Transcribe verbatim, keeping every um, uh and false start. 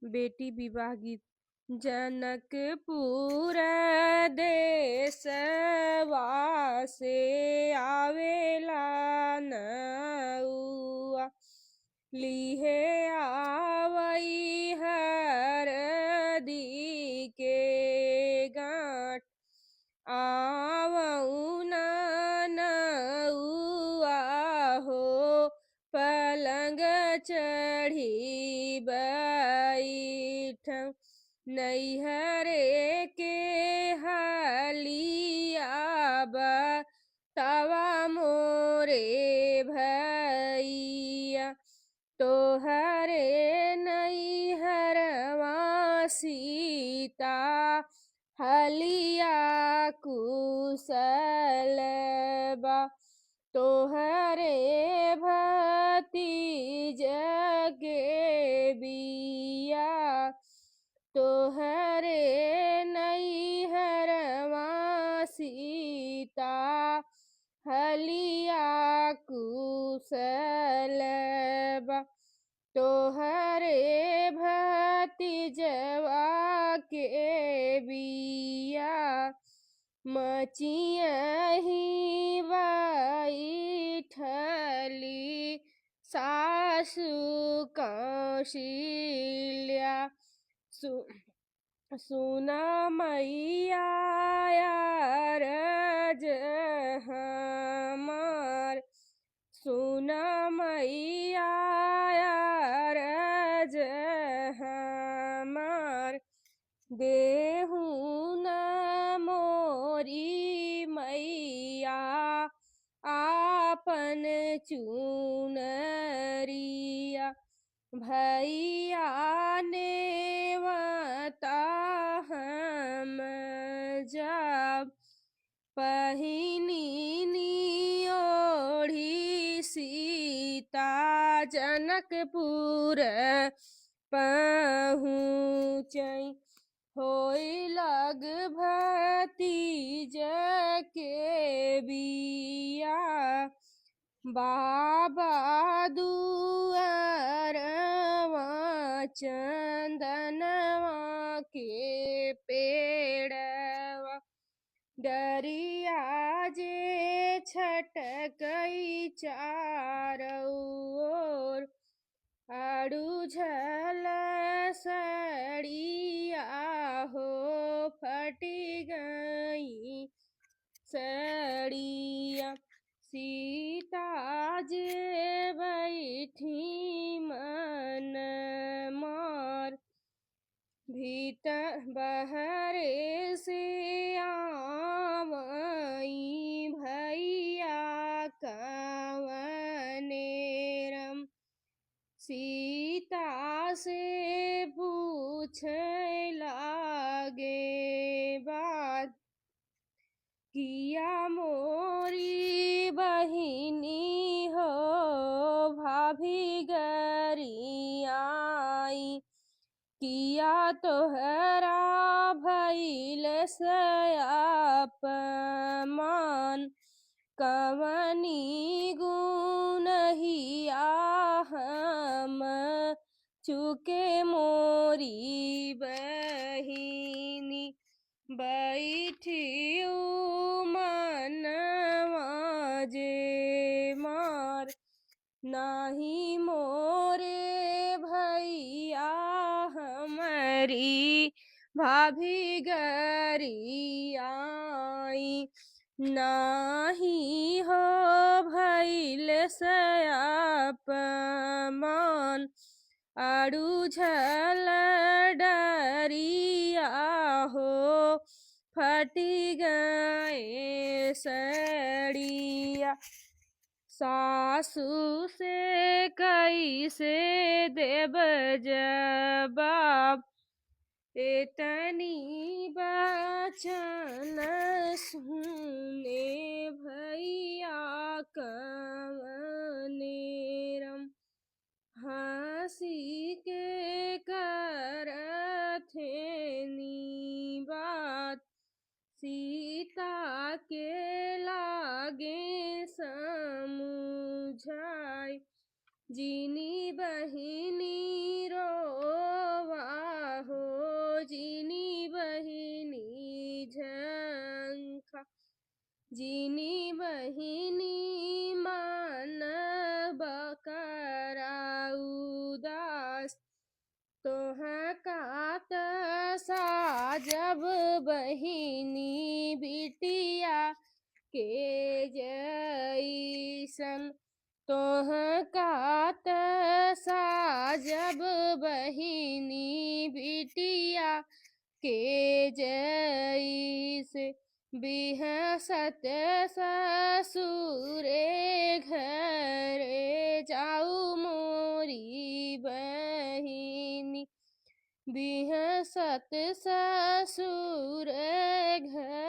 बेटी विवाह गीत। जनकपुर देसवा से आवेला नउआ, लिहे आवइ हरदी के गाँठ। आवउ ना नउआ हो, पलंग चढ़ी बइठउ। नइहरे के हलिया बतावा मोरे भइया, तोहरे नइहरवा सीता हलिया कुसल बा। तोहरे भतीज के बिया, तोहरे नइहरवा सीता हलिया कुसल बा। तोहरे भतीजवा के बिया, मचियही बइठली सासु कौशल्या। सु-, सुन मइया अरज हमार, सुन मइया अरज हमार, देहु न मोरी मइया आपन चुनरिया। भइया नेवता हम जब पहिनी ओढ़ी सीता जनकपुर पहुँचइ। होई लग भतीज के बिया, बाबा दुआरवा चंदनवा के पेड़वा। डरिया जे छटकई चारौ ओर, अड़ुझल सड़िया हो फटि गई सड़िया। सीता जे बैठी मन मार, भीतर बहरे से आवई भइया कवने रम। सीता से पूछे लागे बात, किया मोरी बहिनी हो भाभी गरियाई, किया तोहरा भइल से अपमान, कवनी गुनहिया हम चुके मोरी बहिनी। बैठिउ मनवा जे मार, नाही मोरे भइया हमरी भाभी गरियाई, नाही हो भइल से अपमान। अड़ुझल डरिया हो फटि गए सड़िया। सासु से कइसे देब जवाब, एतनी बचन सुने भइया कवने रम। हँसी के करत हेनी बात, सीता के लागे समुझाय। जिनी बहिनी रोवा जिनी बहिनी मानब करा उदास, तोह कात साजब बहिनी बिटिया के जैसन। तोह कात साजब बहिनी बिटिया के जैसे। बिहसत ससुरे घरे जाऊ मोरी बहिनी, बिहसत ससुरे घर